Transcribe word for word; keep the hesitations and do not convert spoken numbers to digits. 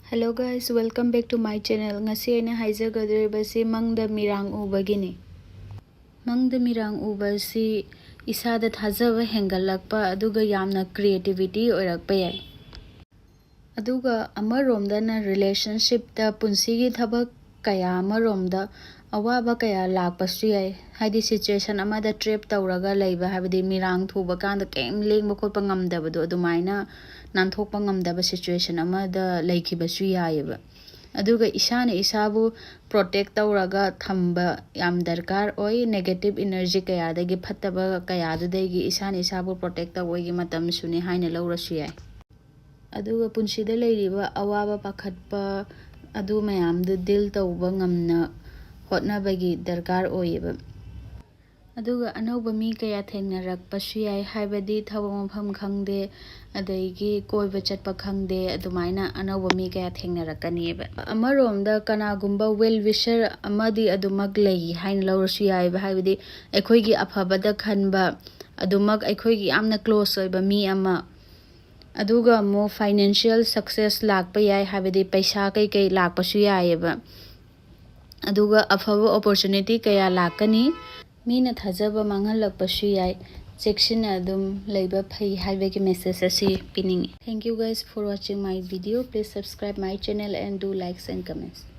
Hello guys, welcome back to my channel. ꯉꯁꯤ ꯑꯩꯅ ꯍꯥꯏꯖꯒꯗꯧꯔꯤꯕꯁꯤ ꯃꯪꯗ ꯃꯤꯔꯥꯡ ꯎꯕꯒꯤꯅꯤ꯫ ꯃꯪꯗ ꯃꯤꯔꯥꯡ ꯎꯕ ꯑꯁꯤ ꯏꯁꯥꯗ ꯊꯥꯖꯕ ꯍꯦꯟꯒꯠꯂꯛꯄ ꯑꯗꯨꯒ ꯌꯥꯝꯅ creativity ꯑꯣꯏꯔꯛꯄ ꯌꯥꯏ꯫ ꯑꯗꯨꯒ ꯑꯃꯔꯣꯝꯗꯅ relationshipꯇ ꯄꯨꯟꯁꯤꯒꯤ ꯊꯕꯛ ꯀꯌꯥ ꯑꯃꯔꯣꯝꯗ ꯑꯋꯥꯕ ꯀꯌꯥ ꯂꯥꯛꯄꯁꯨ ꯌꯥꯏ꯫ ꯍꯥꯏꯗꯤ situation ꯑꯃꯗ trap ꯇꯧꯔꯒ ꯂꯩꯕ, ꯍꯥꯏꯕꯗꯤ ꯃꯤꯔꯥꯡ ꯊꯨꯕ ꯀꯥꯟꯗ ꯀꯩꯝ ꯂꯦꯡꯕ ꯈꯣꯠꯄ ꯉꯝꯗꯕꯗꯣ, ꯑꯗꯨꯃꯥꯏꯅ ꯅꯥꯟꯊꯣꯛꯄ ꯉꯝꯗꯕ situation ꯑꯃꯗ ꯂꯩꯈꯤꯕꯁꯨ ꯌꯥꯏꯑꯕ꯫ ꯑꯗꯨꯒ ꯏꯁꯥꯅ ꯏꯁꯥꯕꯨ protect ꯇꯧꯔꯒ ꯊꯝꯕ ꯌꯥꯝ ꯗꯔꯀꯥꯔ ꯑꯣꯏ꯫ Negative energy ꯀꯌꯥꯗꯒꯤ, ꯐꯠꯇꯕ ꯀꯌꯥꯗꯨꯗꯒꯤ ꯏꯁꯥꯅ ꯏꯁꯥꯕꯨ protect ꯇꯧꯕꯒꯤ ꯃꯇꯝꯁꯨꯅꯤ ꯍꯥꯏꯅ ꯂꯧꯔꯁꯨ ꯌꯥꯏ꯫ ꯑꯗꯨꯒ ꯄꯨꯟꯁꯤꯗ ꯂꯩꯔꯤꯕ ꯑꯋꯥꯕ ꯄꯥꯈꯠꯄ ꯑꯗꯨ ꯃꯌꯥꯝꯗꯨ deal ꯇꯧꯕ ꯉꯝꯅ ꯍꯣꯠꯅꯕꯒꯤ ꯗꯔꯀꯥꯔ ꯑꯣꯏꯌꯦꯕ꯫ ꯑꯗꯨꯒ ꯑꯅꯧꯕ ꯃꯤ ꯀꯌꯥ ꯊꯦꯡꯅꯔꯛꯄꯁꯨ ꯌꯥꯏ, ꯍꯥꯏꯕꯗꯤ ꯊꯕꯛ ꯃꯐꯝ ꯈꯪꯗꯦ, ꯑꯗꯒꯤ ꯀꯣꯏꯕ ꯆꯠꯄ ꯈꯪꯗꯦ, ꯑꯗꯨꯃꯥꯏꯅ ꯑꯅꯧꯕ ꯃꯤ ꯀꯌꯥ ꯊꯦꯡꯅꯔꯛꯀꯅꯦꯕ꯫ ꯑꯃꯔꯣꯝꯗ ꯀꯅꯥꯒꯨꯝꯕ well wisher ꯑꯃꯗꯤ ꯑꯗꯨꯃꯛ ꯂꯩ ꯍꯥꯏꯅ ꯂꯧꯔꯁꯨ ꯌꯥꯏꯑꯕ, ꯍꯥꯏꯕꯗꯤ ꯑꯩꯈꯣꯏꯒꯤ ꯑꯐꯕꯗ ꯈꯟꯕ ꯑꯗꯨꯃꯛ, ꯑꯩꯈꯣꯏꯒꯤ ꯌꯥꯝꯅ close ꯑꯣꯏꯕ ꯃꯤ ꯑꯃ꯫ ꯑꯗꯨꯒ ꯑꯃꯨꯛ financial success ꯂꯥꯛꯄ ꯌꯥꯏ, ꯍꯥꯏꯕꯗꯤ ꯄꯩꯁꯥ ꯀꯩꯀꯩ ꯂꯥꯛꯄꯁꯨ ꯌꯥꯏꯑꯕ꯫ ꯑꯗꯨꯒ ꯑꯐꯕ opportunity ꯀꯌꯥ ꯂꯥꯛꯀꯅꯤ꯫ ꯃꯤꯅ ꯊꯥꯖꯕ ꯃꯥꯡꯍꯜꯂꯛꯄꯁꯨ ꯌꯥꯏ꯫ ꯆꯦꯛꯁꯤꯟꯅ ꯑꯗꯨꯝ ꯂꯩꯕ ꯐꯩ ꯍꯥꯏꯕꯒꯤ message ꯑꯁꯤ ꯄꯤꯅꯤꯡꯉꯤ꯫ Thank you guys for watching my video. Please subscribe my channel and do likes and comments.